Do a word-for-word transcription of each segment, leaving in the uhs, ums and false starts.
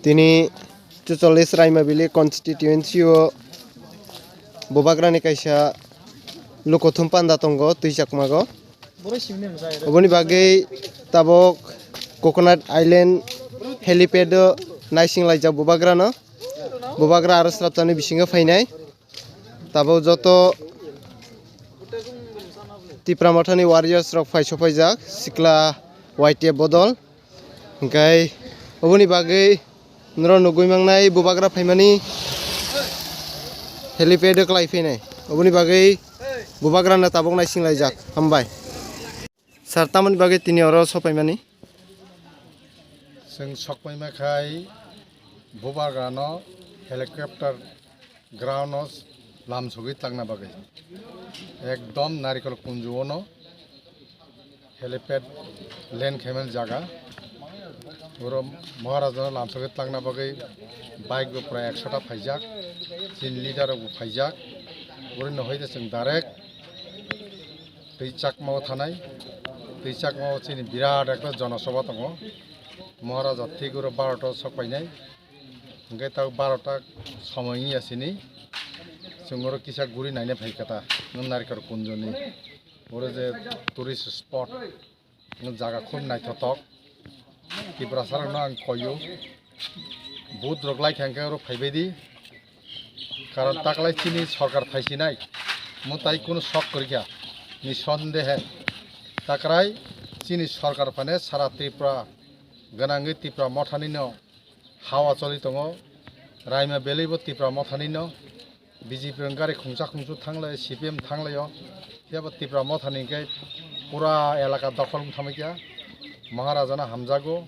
Tini chuchollis Raimabili constituency o bubagrani kaisa lukothum panda tongo twi chakmago. Oboni bagwi tabok Coconut Island helipad o naising laijak bubagrano. Bubagra aro srapchani bisingo phainai. Tabok joto Tipra Mothani warriors rok phai sophaijak sikla Y T F bodol. Hingkai oboni bagwi noro nugwi mangnai bubagra phaimani helipad o kwlai phainai. Oboni bagwi bubagrano tabok naising laijak. Hambai. Sir, tamoni bagwi tini oro sophaimani? Chwng sokpaima khai bubagrano helicopter ground o lamsogwi tlangna bagwi. Ekdom Narikol Kunju ono helipad land khaimani jaga. Oro Maharajano lamsogwi tlangna bagwi bike bo prai ekshota phaijak. Chini leader rok bo phaijak. Oro no hoite chwng direct twi chakma o thanai. Twi chakma o chini birat ekta jonosabha tongo. Maharaja thik oro barota o sokpainai. Hingke ta barota somoi wngya sini. Chwng oro kisa guri naina phaikha ta. Nwng Narikol Kunjoni. Oro je tourist spot. Nwng jaga khub naithothok. Tiprasa rokno ang koyo. Vote rok lai kha hingke oro phaibai di. Karon taklai chini sorkar phaisinai. Mwtai kunu sok kwrwikha. Ni sondehe. Takrai chini sorkar phane sara Tripura gwnangwi Tipra Mothani no hawa choli tongo. Raima Valley bo Tipra Mothani no. B J P rok gari khungsa khungsu thanglaio, C P M thanglaio. Phiya bo Tipra Mothani hingke pura elaka dokhol wng thangbaikha. Maharaja no hamjago.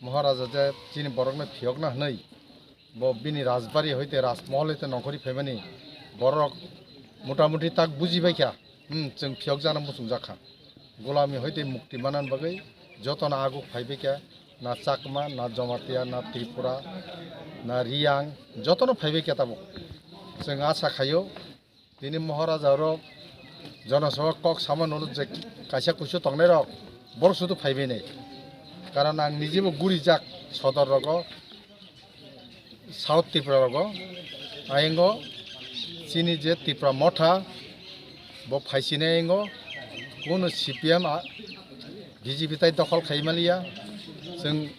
Maharaja je chini borok no phiyokna hwnwi bo bini rajbari hoite rajmohol hoite nongkhorwi phaimani borok motamuti tak bujibaikha. Hmm, chwng phiyokjakno muchungjakha. Gulami hoite mukti manna bagwi jotono aguk phaibaikha, na Chakma, na Jamatia, na Tripura, na Riyang, jotono phaibaikha tabuk. Chwng asa khaio, tini Maharaja rok Jonosabha kok sama nolo je kaisa kuisu tongnairok, borok sudu phaibainai. Karon ang nijebo gurijak sodor rogo, South Tripura rogo, ayengo chini je Tipra Motha bo phaisini ayengo kunu C P M a B J P tai dokhol khai maliya. Chwng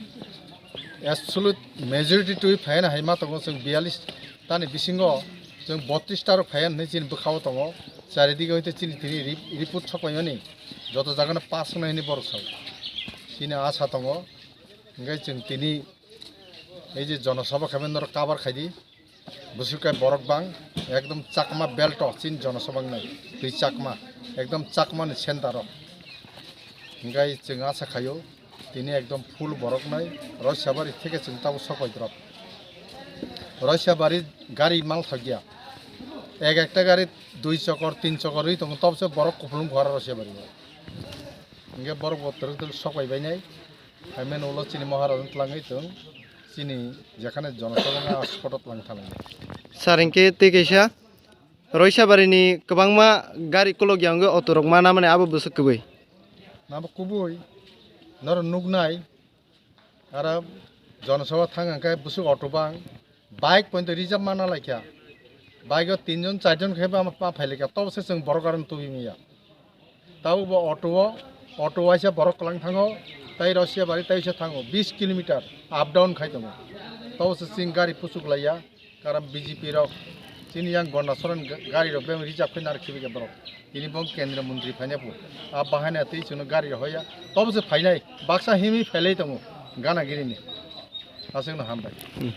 absolute majority twi phaina hai ma tongo chwng biyalish tani bisingo chwng bottrish ta rok phaiya hinwi chini bwkhao tongo. Charidige hoite chini tini ri-, report sokpaimani joto jagano pass wngnai hinwi borok sao. Chini asa tongo. Hingke chwng tini ei je jonosabha khaimani norok kabar khaidi. Bwswk khe borok bang ekdom Chakma belt o chini jonosabha wngnai twi Chakma ekdom Chakma ni center o. Hingke chwng asa khaio tini ekdom full borok nai Roisabari theke chwng tabuk sokoi drop. Roisabari gari mal thokya ek ekta gari dui chokor tin chokor ri tongo tobose borok kupulung buhara Roisabari o. Hingke borok bo twrwk twrwk sokoi bainai. Phaimani ulo chini Maharaj no twlangwi chwng chini jekhane jonosabha wngkha, a spot o twlang thanglai. Sir, hinkhe tei kaisa Roisabari ni kwbangma gari kolok ya wngwi auto rok ma namani abo bwswk kwbwi? Nabo kubui norok nuknai, aro jonosabha thang hwnkhe bwswk auto bang. Bike pointo reserve mana laikha. Bike o tinjon charjon khe ma, ma phailaikha. Tobo se chwng borok aro tubi manya. Tabuk bo auto o, auto waisa borok kwlang thango, tai Rosia bari tai se thango, bis kilometer up down khai tongo. Tobo se chwng gari puchuk laiya, karon B J P rok chini yang Gonda Soren ga-, gari rok bebak reserve khai narwk khibi khe borok. Tini bo kendra montri phaina phu. A bahai na twi chwngno gari rok hoya. Tobo se phainai, baksa himwi phailai tongo, gana giri ni. Aswkno hambai. Hmm.